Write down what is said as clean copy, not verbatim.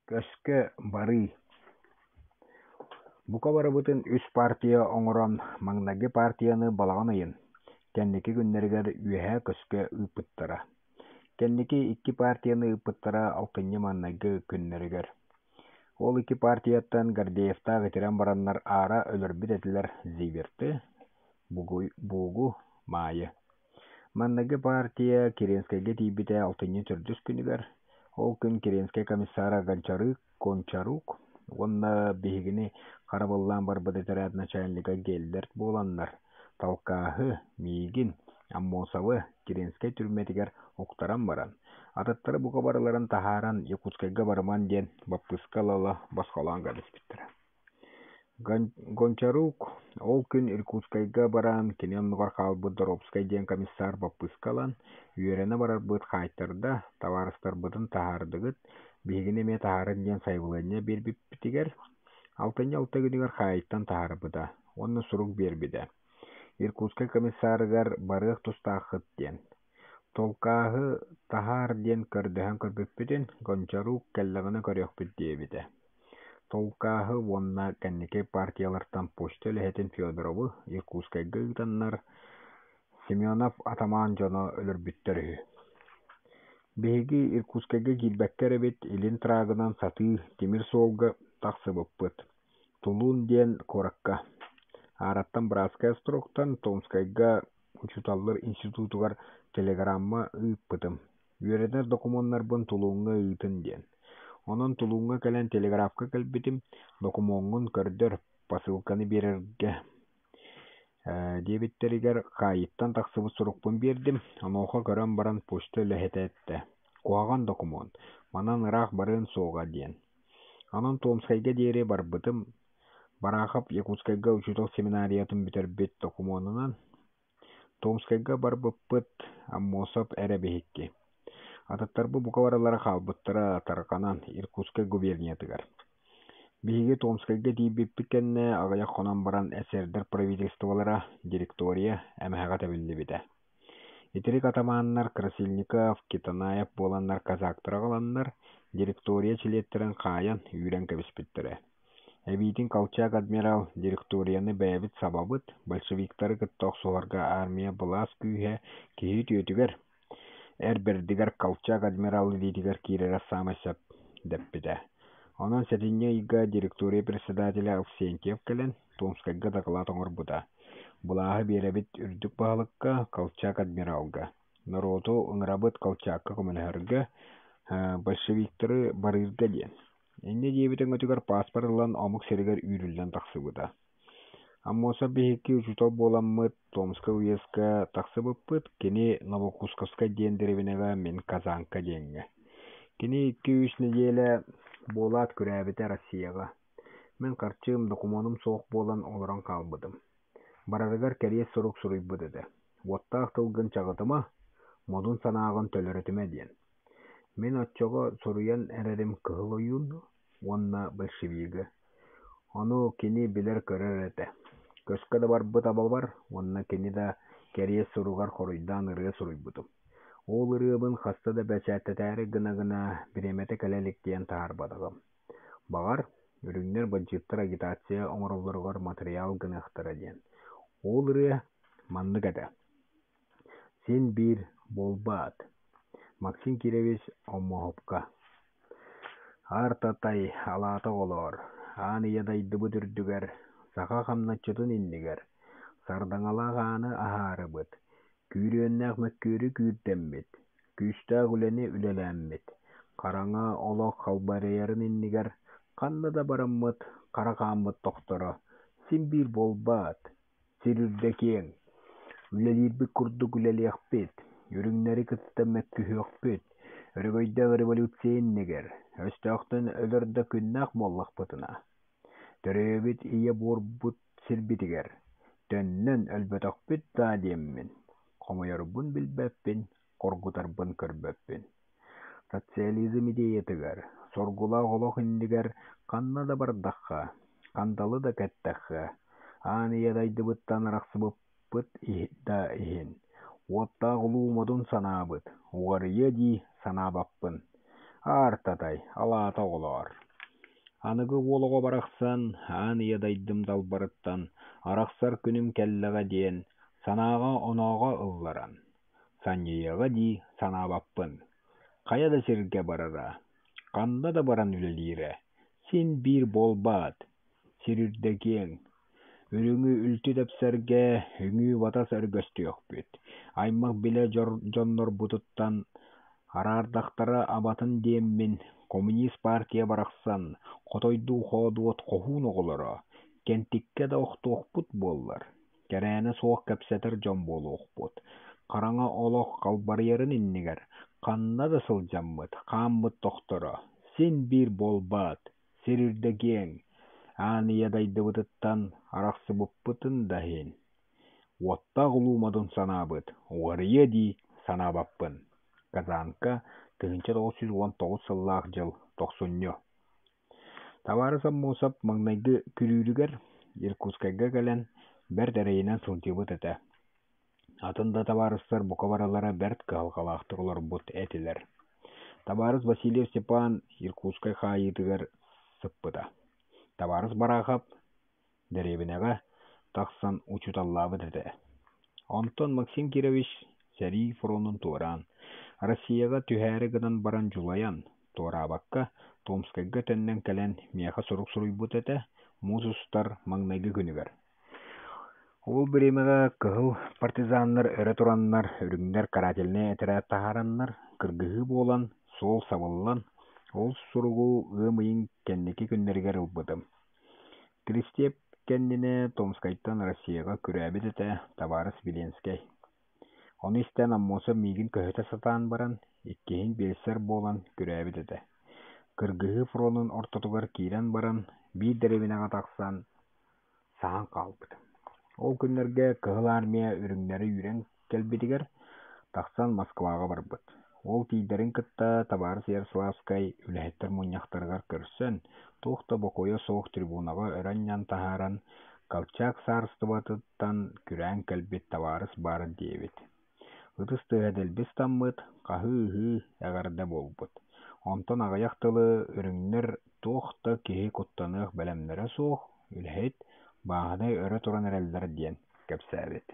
Көскө барыы Бука барыбытын үс партия оҥорон, маҥнайгы партияны балаҕан ыйын кэнники күннэригэр үөһээ көскө ыыппыттара. Кэнники икки партияны ыыппыттара алтынньы маҥнайгы күннэригэр. Ол икки партияттан Гордеевтаах итирэн бараннар аара өлөрбүт этилэр Зиверты, Бугу, Маайы. Маҥнайгы партия Киренскэйгэ тиийбитэ алтынньы төрдүс күнүгэр. Ол күн Киренскэй комиссара Гончарык Гончарук уонна биһигини харабыллаан барбыт этэрээт начальнига Геллерт буоланнар, Талкааһы, миигин, Аммосовы Киренскэй түрмэтигэр уктаран баран, атыттары бука барыларын таһааран Якутскайга барыман диэн баппыыска ыла-ыла босхолоон кэбиспиттэрэ. Гончарук ол күн Иркутскайга баран кини оннугар хаалбыт Доробскай диэн комиссар баппыыска ылан, үөрэнэ барарбыт хаайтарда, табаарыстарбытын таһаардыгыт, биһигини эмиэ таһаарыҥ диэн сайабылыанньа биэрбиппитигэр, алтынньы алта күнүгэр хаайыттан таһаарбыта уонна сурук биэрбитэ: Иркутскай комиссарыгар барыах тустааххыт диэн. Толкааһы таһаар диэн көрдөһөн көрбүппүтүн, Гончарук кэллэҕинэ көрүөхпүт диэбитэ. Толкааһы уонна кэнники партиялартан почта үлэһитин Федоровы Иркутскайга ыытаннар, Семенов атамаан дьоно өлөрбүттэр үһү. Биһиги Иркутскайга киирбэккэ эрэбит илин трагынан сатыы тимир суолга тахсыбыппыт. Тулун диэн куоракка. Аараттан Братскай остроктан Томскайга учууталлар институтугар телеграмма ыыппытым, үөрэтэр докумуоннарбын Тулуҥҥа ыытын диэн. Онон Тулуҥҥа кэлэн телеграфка кэлбитим, докумуоҥҥун көрдөр, посылканы биэрэргэ диэбиттэригэр хаайыыттан тахсыбыт сурукпун биэрдим, онуоха көрөн баран почта үлэһитэ эттэ: «Куһаҕан докумуон, манан ыраах барыан суоҕа» диэн. Онон Томскайга диэри барбытым, Бараахап Якутскайга учуутал семинариятын бүтэрбит докумуонунан Томскайга барбыппыт Аммосов эрэ биһикки. Атыттарбыт бука барылара хаалбыттара тарҕанан Иркутскай губерниятыгар. Биһиги Томскайга тиийбиппит кэннэ аҕыйах хонон баран эсердэр правительстволара, директория эмэһэҕэ тэбиллибитэ. Итирик атамааннар Красильников, Китанаев буоланнар казактары аҕаланнар, директория чилиэттэрин хаайан, үүрэн кэбиспиттэрэ. Эбиитин Колчак адмирал директорияны бэйэбит сабабыт, большевиктары кытта охсуһарга армия былаас күүһэ киһи үтүөтүгэр, эр бэрдигэр Колчак адмирал илиитигэр киирэрэ саамай сөп дэппитэ. Онон сэтинньи ыйга директория председателэ Авксентьев кэлэн Томскайга дакылаат оҥорбута: «Былааһы биэрэбит үрдүк баһылыкка, Колчак адмиралга, норуоту ыҥырабыт Колчакка көмөлөһөргө, большевиктары барыырга» диэн. Инньэ диэбит өҥөтүгэр пааспар ылан омук сиригэр үүрүллэн тахсыбыта. Аммосов биһикки учуутал буоламмыт Томскай уезка тахсыбыппыт, кини Новокусковскай диэн дэриэбинэҕэ, мин Казанка диэҥҥэ. Кини икки-үс нэдиэлэ буолаат күрээбитэ Россияҕа. Мин харчым, докумуонум суох буолан олорон хаалбытым. Барарыгар кэриэс сурук суруйбут этэ: «Уоттаах тылгын чаҕытыма, модун санааҕын төлөрүтүмэ» диэн. Мин оччоҕо суруйан эрэрим Кыһыл Ойууну уонна большевигы. Ону кини билэр-көрөр этэ. Көскө да барбыт абабар уонна кини да кэриэс суругар хоруйдаан ырыа суруйбутум. Ол ырыабын хаста да бэчээттэтээри гына-гына бириэмэтэ кэлэ илик диэн таһаарбатаҕым. Баҕар, үрүҥнэр бандьыыттар агитация оҥороллоругар матырыйаал гыныахтара диэн. Ол ырыа маннык этэ: Син биир буолбаат, Максим Кирович Омоһопко Аар-татай алаата оҕолоор, аан ийэ дайдыбыт үрдүгэр, саха хамначчытын иннигэр, сардаҥалаах ааны аһаарыбыт, күүрүөннээх мөккүөрү күүрдэммит, күүстээх үлэни үлэлээммит, хараҥа олох халбарыйарын иннигэр ханна да бараммыт хара хааммыт тохторо син биир буолбаат, Сир үрдэ киэҥ, үлэлиирбит курдук үлэлиэхпит, үрүҥнэри кытта мөккүһүөхпүт, өрөгөйдөөх революция иннигэр, өстөөхтөн өлөр да күннээх буоллахпытына, төрөөбүт ийэ буорбут сирбитигэр, төннөн өлбөтөхпүт даа диэммин, хомойорбун билбэппин, хоргутарбын көрбөппүн. Социализм идеятыгар, соргулаах олох иннигэр ханна да бардахха, хандалы да кэттэххэ, аан ийэ дайдыбыттан арахсыбыппыт да иһин, уоттаах улуу модун санаабыт уҕарыйыа дии санаабаппын. Аартатай, алаата оҕолоор. Аныгы уол оҕо барахсан аан ийэ дайдым далбарыттан арахсар күнүм кэллэҕэ диэн санааҕа-онооҕо ылларан, санньыйыаҕа дии санаабаппын. Хайа да сиргэ барара, ханна да баран үлэлиирэ син биир буолбаат, сир үрдэ киэҥ. Үрүҥү үлтү тэпсэргэ үҥүү-батас өргөстүөхпүт, аймах-билэ дьоннорбутуттан араардахтара абатын диэммин, коммунист партия барахсан хотойдуу хоодуот хоһуун оҕолоро, кэнтиккэ да охтуохпут буоллар, кэрээнэ суох кэпсэтэр дьон буолуохпут, хараҥа олох халбарыйарын иннигэр ханна да сылдьаммыт хааммыт тохторо, син биир буолбаат, сир үрдэ киэҥ, аан ийэ дайдыбытыттан арахсыбыппытын да иһин, уоттаах улуу модун санаабыт уҕарыйыа дии санаабаппын. Казанка, 1919 сыллаах дьыл, тохсунньу. Табаарыс Аммосов маҥнайгы күрүүрүгэр Иркутскайга кэлэн бэрт эрэйинэн сылдьыбыт этэ. Атын да табаарыстар бука барылара бэрт кыһалҕалаахтык олорбут этилэр. Табаарыс Васильев Степан Иркутскай хаайыытыгар сыппыта. Табаарыс Бараахап дэриэбинэҕэ тахсан учууталлаабыт этэ. Онтон Максим Кирович сэрии фронун туораан, Россияҕа түһээри гынан баран дьулайан, туораабакка Томскайга төннөн кэлэн миэхэ сурук суруйбут этэ муус устар маҥнайгы күнүгэр. Ол бириэмэҕэ кыһыл партизаннар өрө тураннар, үрүҥнэр карательнай этэрээт таһаараннар, кыргыһыы буолан, суол сабыллан, ол суругу ыам ыйын кэнники күннэригэр ылбытым. Киристиэп кэннинэ Томскайтан Россияҕа күрээбит этэ табаарыс Виленскэй. Ону истэн Аммосов миигин көһүтэ сатаан баран, иккиһин биэлсэр буолан күрээбит этэ. Кыргыһыы фронун ортотугар киирэн баран, биир дэриэбинэҕэ тахсан саһан хаалбыт. Ол күннэргэ Кыһыл Армия үрүҥнэри үүрэн кэлбитигэр тахсан Москваҕа барбыт. Ол тиийдэрин кытта табаарыс Ярославскай үлэһиттэр мунньахтарыгар көрсөн, туох да бокуойа суох трибунаҕа өрө анньан таһааран, Колчак саарыстыбатыттан күрээн кэлбит табаарыс баар диэбит. Ытыс тыаһа дэлби ыстаммыт, хаһыы-ыһыы, эҕэрдэ буолбут. Онтон аҕыйах тылы үрүҥнэр туох да киһи куттаныах бэлэмнэрэ суох, үлэһит, бааһынай өрө туран эрэллэр диэн кэпсээбит.